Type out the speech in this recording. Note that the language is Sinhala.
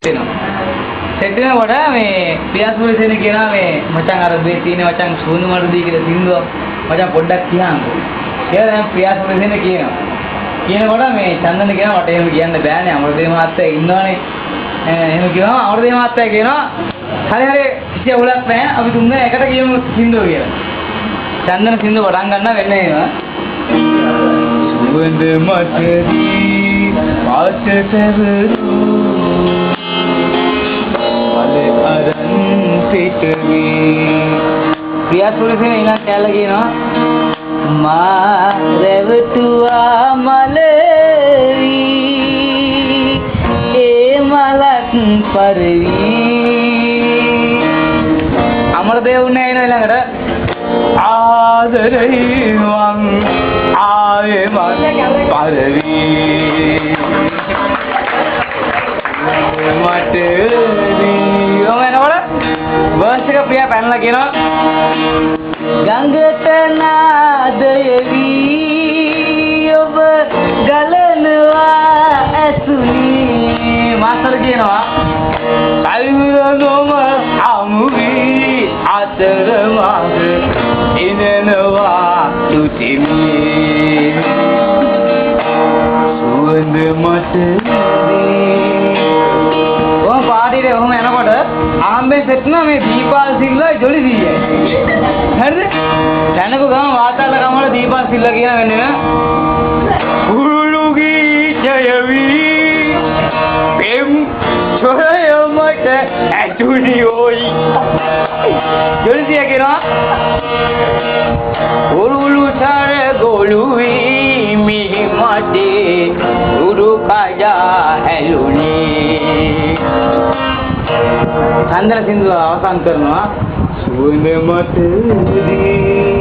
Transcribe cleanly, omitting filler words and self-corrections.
වෙනවා. සෙට් වෙනකොට මේ පියාසූරිය සේන කියනවා මේ මචං අර මේ තියෙන මචං සුවඳ මරුදී කියලා සින්දුවක් මචං පොඩ්ඩක් කියන්නකෝ. කියලා දැන් පියාසූරිය සේන කියනවා. කියනකොට මේ චන්දන කියනවා මට එහෙම කියන්න බෑනේ අමරදේව මහත්තයා ඉන්නවනේ. එහෙම කිව්වම අමරදේව මහත්තයා කියනවා හරි හරි කිසි අවුලක් නැහැ අපි තුන්දෙනා එකට කියමු සින්දුව කියලා. චන්දන සින්දුව පටන් ගන්නවා වෙන්නේ එහෙම. සුවඳ මටදී පාට පැවරු මල අරන් පිටවි. ප්‍රියාසූරිය සේන ඊළඟ කැලල කියනවා මා රැවටුවා මලවි ඒ මලක් පරවි. අමරදේව උන්නේ එනවා ඊළඟට ආදරේ මං ආවේ මං පරවි මට දී. ඔහොම එනකොට වර්ස් එක ප්‍රියා පැනලා කියනවා ගඟට නාදය වී ඔබ ගලනවා ඇසුනි. මාස්ටර් කියනවා කල්වර නොම හමු වී අතරමඟ එනනවා තුතිමි සුවඳ මට. ඔහොම පාටියේ ඔහොම යනකොට ආම්බෙන් සෙට් වුණා මේ දීපාල් සිල්වයි ජොලි සීයයි. හරිද? දැනකු ගම වාතාල කමල දීපාල් සිල්වා කියන වෙන්නේ කුරුළු ගීතය වී පෙම් සොරය මට ඇතුණි ඔයි. ජොලි සීයා කියනවා උරුළු සර ගොළු වී මිහි මතේ උරු කඩා හැලුනි. චන්දන සින්දුව අවසන් කරනවා සුවඳ මතදී.